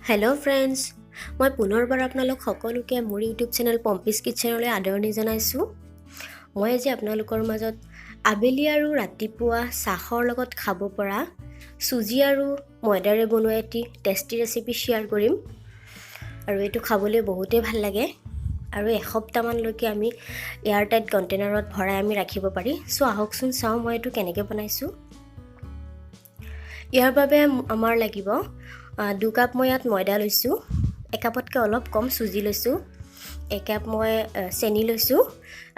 Hello' friends, মই পুনৰবাৰ আপোনালোক সকলোকে মোৰ ইউটিউব চেনেল পম্পিজ কিটচেনলৈ আদৰণি জনাইছোঁ। মই আজি আপোনালোকৰ মাজত আবেলি আৰু ৰাতিপুৱা চাহৰ লগত খাব পৰা চুজি আৰু ময়দাৰে বনোৱা এটি টেষ্টি ৰেচিপি শ্বেয়াৰ কৰিম। আৰু এইটো খাবলৈ বহুতেই ভাল লাগে আৰু এসপ্তাহমানলৈকে আমি এয়াৰটাইট কণ্টেইনাৰত ভৰাই আমি ৰাখিব পাৰি। চ' আহকচোন চাওঁ মই এইটো কেনেকৈ বনাইছোঁ। ইয়াৰ বাবে আমাৰ লাগিব 2 কাপ মই ইয়াত ময়দা লৈছোঁ, একাপতকৈ অলপ কম চুজি লৈছোঁ, একাপ মই চেনি লৈছোঁ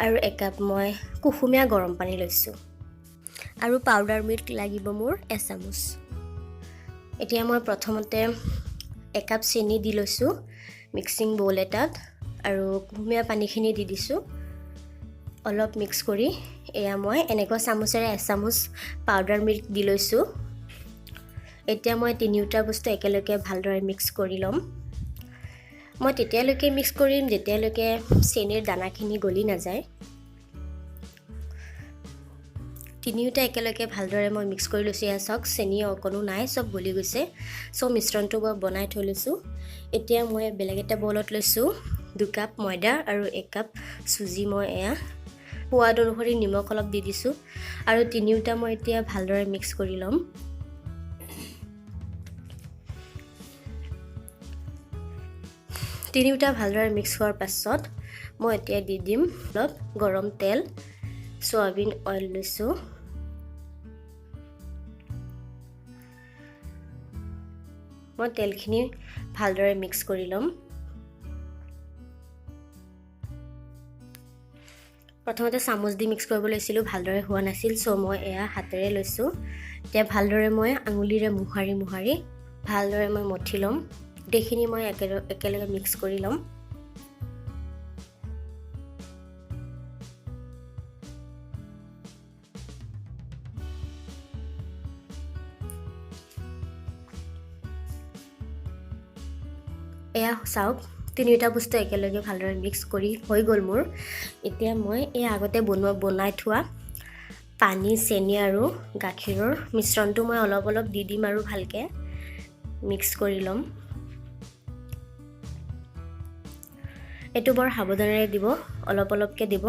আৰু একাপ মই কুহুমীয়া গৰম পানী লৈছোঁ আৰু পাউডাৰ মিল্ক লাগিব মোৰ এচামুচ। এতিয়া মই প্ৰথমতে একাপ চেনি দি লৈছোঁ মিক্সিং ব'ল এটাত আৰু কুহুমীয়া পানীখিনি দি দিছোঁ অলপ মিক্স কৰি। এয়া মই এনেকুৱা চামুচেৰে এচামুচ পাউডাৰ মিল্ক দি লৈছোঁ। এতিয়া মই তিনিওটা বস্তু একেলগে ভালদৰে মিক্স কৰি ল'ম। মই তেতিয়ালৈকে মিক্স কৰিম যেতিয়ালৈকে চেনিৰ দানাখিনি গলি নাযায়। তিনিওটা একেলগে ভালদৰে মই মিক্স কৰি লৈছোঁ। এয়া চাওক, চেনি অকণো নাই, চব গলি গৈছে। চ' মিশ্ৰণটো মই বনাই থৈ লৈছোঁ। এতিয়া মই বেলেগ এটা ব'লত লৈছোঁ 2 কাপ ময়দা আৰু 1 কাপ চুজি। মই এয়া সোৱাদ অনুসৰি নিমখ অলপ দি দিছোঁ আৰু তিনিওটা মই এতিয়া ভালদৰে মিক্স কৰি ল'ম। তিনিওটা ভালদৰে মিক্স হোৱাৰ পাছত মই এতিয়া দি দিম অলপ গৰম তেল, চয়াবিন অইল লৈছোঁ। মই তেলখিনি ভালদৰে মিক্স কৰি ল'ম। প্ৰথমতে চামুচ দি মিক্স কৰিব লৈছিলোঁ, ভালদৰে হোৱা নাছিল। চ' মই এয়া হাতেৰে লৈছোঁ। এতিয়া ভালদৰে মই আঙুলিৰে মোহাৰি মোহাৰি ভালদৰে মই মঠি ল'ম। গোটেইখিনি মই একেলগে মিক্স কৰি ল'ম। এয়া চাওক, তিনিওটা বস্তু একেলগে ভালদৰে মিক্স কৰি হৈ গ'ল মোৰ। এতিয়া মই এই আগতে বনাই থোৱা পানী, চেনি আৰু গাখীৰৰ মিশ্ৰণটো মই অলপ অলপ দি দিম আৰু ভালকৈ মিক্স কৰি ল'ম। এইটো বৰ সাৱধানেৰে দিব, অলপ অলপকৈ দিব।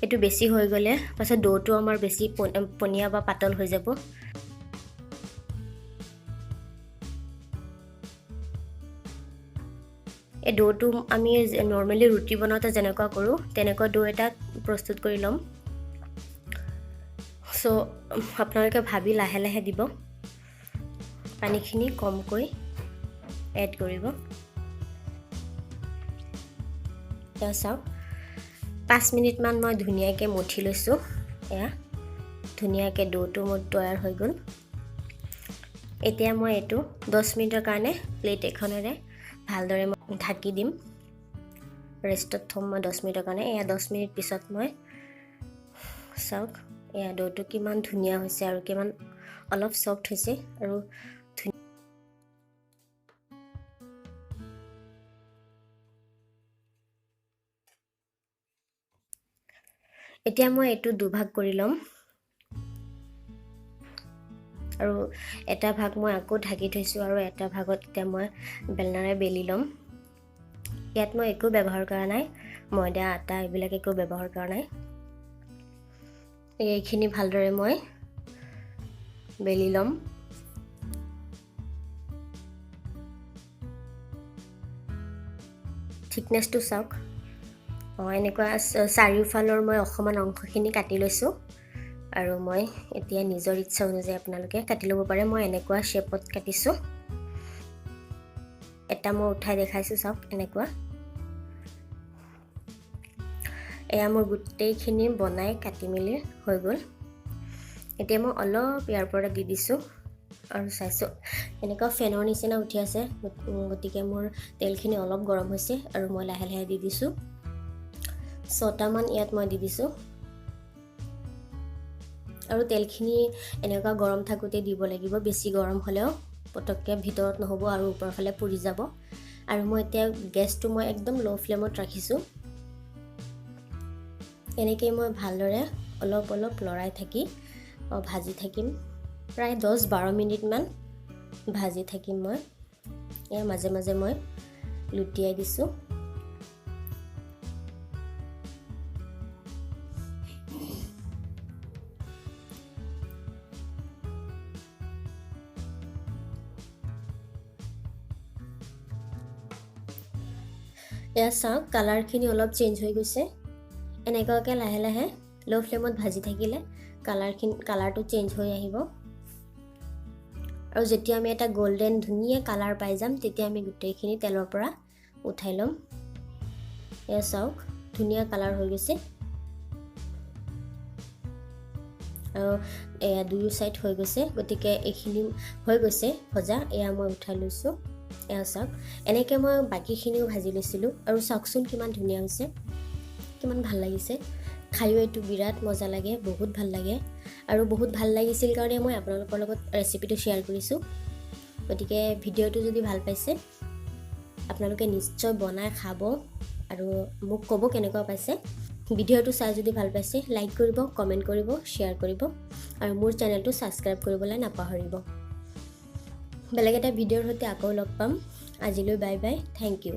এইটো বেছি হৈ গ'লে পাছত দৌটো আমাৰ বেছি পনীয়া বা পাতল হৈ যাব। এই দৌটো আমি নৰ্মেলি ৰুটি বনাওঁতে যেনেকুৱা কৰোঁ তেনেকুৱা দৌ এটা প্ৰস্তুত কৰি ল'ম। চ' আপোনালোকে ভাবি লাহে লাহে দিব, পানীখিনি কমকৈ এড কৰিব। এয়া চাওক, 5 মিনিটমান মই ধুনীয়াকৈ মঠি লৈছোঁ। এয়া ধুনীয়াকৈ দৌটো মোৰ তৈয়াৰ হৈ গ'ল। এতিয়া মই এইটো 10 মিনিটৰ কাৰণে প্লেট এখনেৰে ভালদৰে মই ঢাকি দিম, ৰেষ্টত থ'ম মই 10 মিনিটৰ কাৰণে। এয়া 10 মিনিট পিছত মই চাওক, এয়া দৌটো কিমান ধুনীয়া হৈছে আৰু কিমান অলপ ছফ্ট হৈছে আৰু এতিয়া মই এইটো দুভাগ কৰি ল'ম আৰু এটা ভাগ মই আকৌ ঢাকি থৈছোঁ আৰু এটা ভাগত এতিয়া মই বেলনাৰে বেলি ল'ম। ইয়াত মই একো ব্যৱহাৰ কৰা নাই, ময়দা, আটা এইবিলাক একো ব্যৱহাৰ কৰা নাই। এইখিনি ভালদৰে মই বেলি ল'ম। থিকনেছটো চাওক, এনেকুৱা চাৰিওফালৰ মই অসমান অংশখিনি কাটি লৈছোঁ আৰু মই এতিয়া নিজৰ ইচ্ছা অনুযায়ী আপোনালোকে কাটি ল'ব পাৰে। মই এনেকুৱা শ্বেপত কাটিছোঁ। এটা মই উঠাই দেখাইছোঁ, চাওক এনেকুৱা। এয়া মোৰ গোটেইখিনি বনাই কাটি মেলি হৈ গ'ল। এতিয়া মই অলপ ইয়াৰ পৰা দি দিছোঁ আৰু চাইছোঁ এনেকুৱা ফেনৰ নিচিনা উঠি আছে, গতিকে মোৰ তেলখিনি অলপ গৰম হৈছে আৰু মই লাহে লাহে দি দিছোঁ। 6টামান ইয়াত মই দি দিছোঁ আৰু তেলখিনি এনেকুৱা গৰম থাকোঁতে দিব লাগিব, বেছি গৰম হ'লেও পটককৈ ভিতৰত নহ'ব আৰু ওপৰৰ ফালে পুৰি যাব। আৰু মই এতিয়া গেছটো মই একদম ল' ফ্লেমত ৰাখিছোঁ। এনেকেই মই ভালদৰে অলপ অলপ লৰাই থাকি ভাজি থাকিম, প্ৰায় 10-12 মিনিটমান ভাজি থাকিম মই। এয়া মাজে মাজে মই লুটিয়াই দিছোঁ। এয়া চাওক, কালাৰখিনি অলপ চেঞ্জ হৈ গৈছে। এনেকুৱাকৈ লাহে লাহে ল' ফ্লেমত ভাজি থাকিলে কালাৰটো চেঞ্জ হৈ আহিব। আৰু যেতিয়া আমি এটা গল্ডেন ধুনীয়া কালাৰ পাই যাম, তেতিয়া আমি গোটেইখিনি তেলৰ পৰা উঠাই ল'ম। এয়া চাওক, ধুনীয়া কালাৰ হৈ গৈছে। আৰু এয়া দুয়ো ছাইড হৈ গৈছে, গতিকে এইখিনি হৈ গৈছে ভজা। এয়া মই উঠাই লৈছোঁ। এয়া চাওক, এনেকৈ মই বাকীখিনিও ভাজি লৈছিলোঁ। আৰু চাওকচোন কিমান ধুনীয়া হৈছে, কিমান ভাল লাগিছে। খায়ো এইটো বিৰাট মজা লাগে, বহুত ভাল লাগে। আৰু বহুত ভাল লাগিছিল কাৰণে মই আপোনালোকৰ লগত ৰেচিপিটো শ্বেয়াৰ কৰিছোঁ। গতিকে ভিডিঅ'টো যদি ভাল পাইছে আপোনালোকে নিশ্চয় বনাই খাব আৰু মোক ক'ব কেনেকুৱা পাইছে। ভিডিঅ'টো চাই যদি ভাল পাইছে লাইক কৰিব, কমেণ্ট কৰিব, শ্বেয়াৰ কৰিব আৰু মোৰ চেনেলটো ছাবস্ক্ৰাইব কৰিবলৈ নাপাহৰিব। বেলেগ এটা ভিডিঅ'ৰ সৈতে আকৌ লগ পাম। আজিলৈ বাই বাই, thank U.